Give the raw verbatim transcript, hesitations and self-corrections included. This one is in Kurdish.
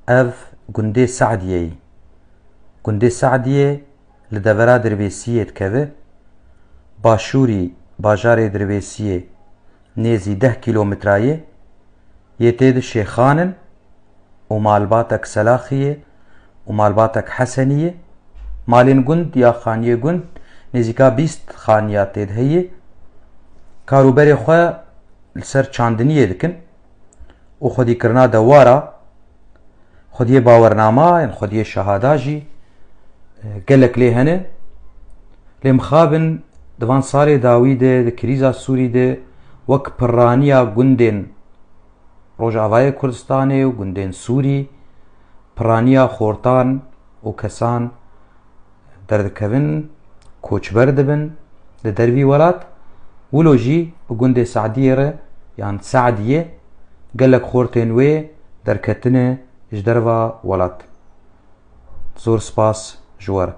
Ev gundê Se'diyê yî. Gundê Se'diyê li devera Dirbêsiyê dikeve. Başûrî bajarê Dirbêsiyê nêzî deh kîlometra ye. Yê tê de şêxan in û malbatek Selaxî ye û malbatek Hesenî ye. Malên gund ya xaniyê gund nêzîka bîst xaniya tê de heye. Karûberê xwe li ser çandiniyê dikin û xwedîkirina dewara, xwediyê bawernama yan xwediyê şehada jî, e, gelek lê hene. Lê mixabin di van salê dawî de, di krîza Sûrî de wek pirraniya gundên Rojavayê Kurdistanê û gundên Sûrî, pirraniya xortan û kesan derdikevin, koçber dibin li dervî welat. Wilo jî gundê Se'diyê re yan Se'diyê gelek xortên wê derketine ji derva welat. Zor spas ji we re.